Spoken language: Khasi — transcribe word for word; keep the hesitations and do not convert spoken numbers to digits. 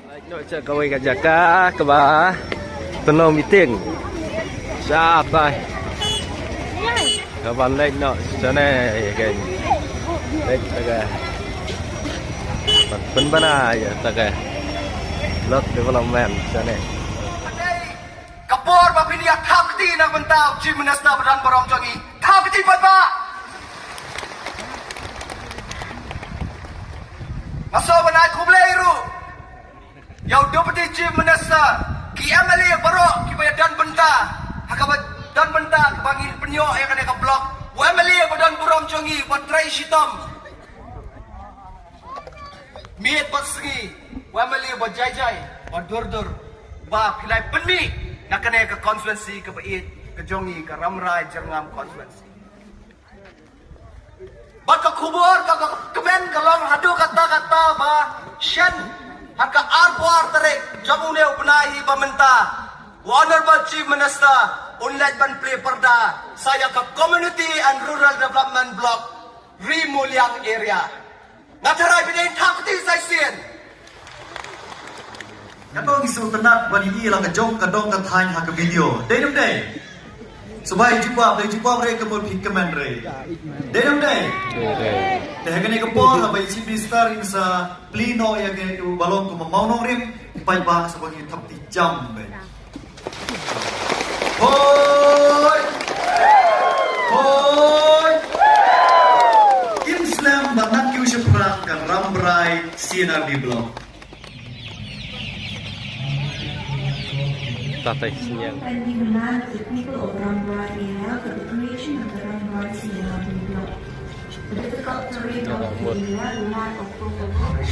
Leit noh sha kawei ka jaka kaba pynlong meeting. Shatai. Kaban leit noh shane ïa ka. Leit ïa ka. Ban pynbna ïa ka block development shane. Ka por ba phin ïa thap kti na ka bynta u Chief Minister ba don burom jong ngi. Thap kti paidbah. Nga sngewbha ban ai khublei ruh ïa u Deputy Chief Minister, ki M L A baroh kiba ïa don bynta ha kaba don bynta kaba ngin pynïoh ïa kane ka block. U M L A ba don burom jong ngi, ba trei shitom miet bad sngi, u M L A ba jai jai, ba dur dur, ba phi la pynmih na kane ka constituency kaba ïeit ka jong ngi, ka Rambrai Jyrngam constituency. Bad ka khubor ka, ka kmen ka long haduh katta katta ba shen ha ka arphew ar tarik jong une u bnai hi ba mynta, u Honourable Chief Minister un leit ban plie pyrda sa ïa ka Community and Rural Development Block Ri Muliang area. Nga tharai phi dei thap kti sa shisien. Katno ngi sngewtynnat ban ïohi la ka jong ka dong ka thaiñ ha ka video. Dei ne ym dei? Sngewbha ïa jubab, dei jubab re ka mut phi kmen re. Dei ne ym dei? Te ha kane ka por haba i Chief Minister in sa plie noh ïa kane ka ba long ka Mawmawnongrim, paidbah sngewbha ïa thap kti jam beit. Hoi! Hoi! Im slem ba nang kiew shaphrang ka Rambrai C and R D block. Tatai sinyal. And we demand the people of Rambrai area for the creation of the Rambrai C and R D block. The difficult terrain of the area, the lack of proper roads,